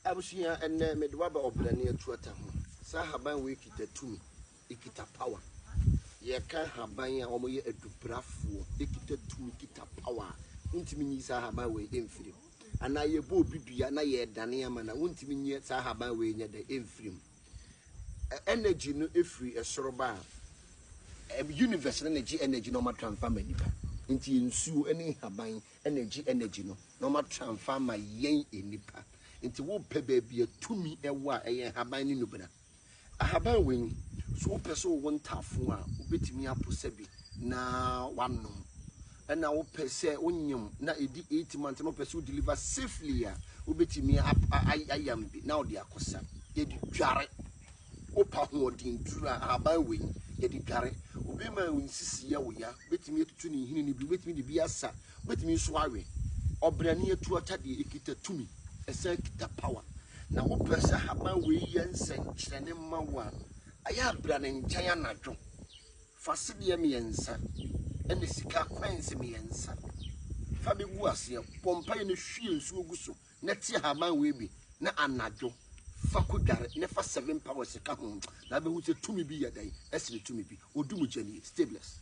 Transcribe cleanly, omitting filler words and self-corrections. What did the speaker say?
Abusua, ɛnnɛ mede wo aba ɔbrane atuata ho. Saa haban wei kita tumi, ɛkita power. Yɛka haban a wɔyɛ adubrafoɔ, ɛkita tumi, kita power a, wontumi nyi saa haban wei mfiri mu. Anaa yɛbɔ obi dua na yɛredane ama no a, wontumi nyi saa haban wei nyɛ dɛ mfiri mu. Energy no firi ɛsoro ba a, universe no na ɛgye energy na wɔn transfer ma nipa. Nti nsuo ne nhaban na ɛgye energy no na wɔn transfer ma yɛn nipa. Nti wopɛ baabi a tumi wɔ a, ɛyɛ nhaban ne nubena. Ahaban wei, so wopɛ sɛ wowɔ ntaafo a, wobɛtumi aposa bi na wanom. Ɛna wopɛ sɛ wonyem na ɛdi 8 months na wopɛ sɛ wo deliver safely a, wobɛtumi ayam bi na wode akɔsa. Yɛde dware. Wopɛ ahoɔden duru a, ahaban wei, yɛde dware. Obi ma wo nsisi yɛ wo ya, wobɛtumi atutu ne nhini no bi, wobɛtumi de bi asa, wobɛtumi nso awe. Ɔbrane atuata deɛ, ɛkita tumi, ɛsan kita power. Na wopɛ sɛ ahaban wei yɛ nsɛnkyerɛnne ma wo a, ɛyɛ a bra ne nkyɛn anadwo. Fa sedeɛ mmiɛnsa ne sika kɔɛnse mmiɛnsa fa bɛgu aseɛ. Bɔ mpaeɛ na hwie nsuo gu so na te ahaban wei bi na anadwo fa kɔdware na fa seven powers ka ho na wobɛhu sɛ tumi bi yɛ dɛn ɛsene tumi bi. Ɔdu mu gya nie. Stay blessed.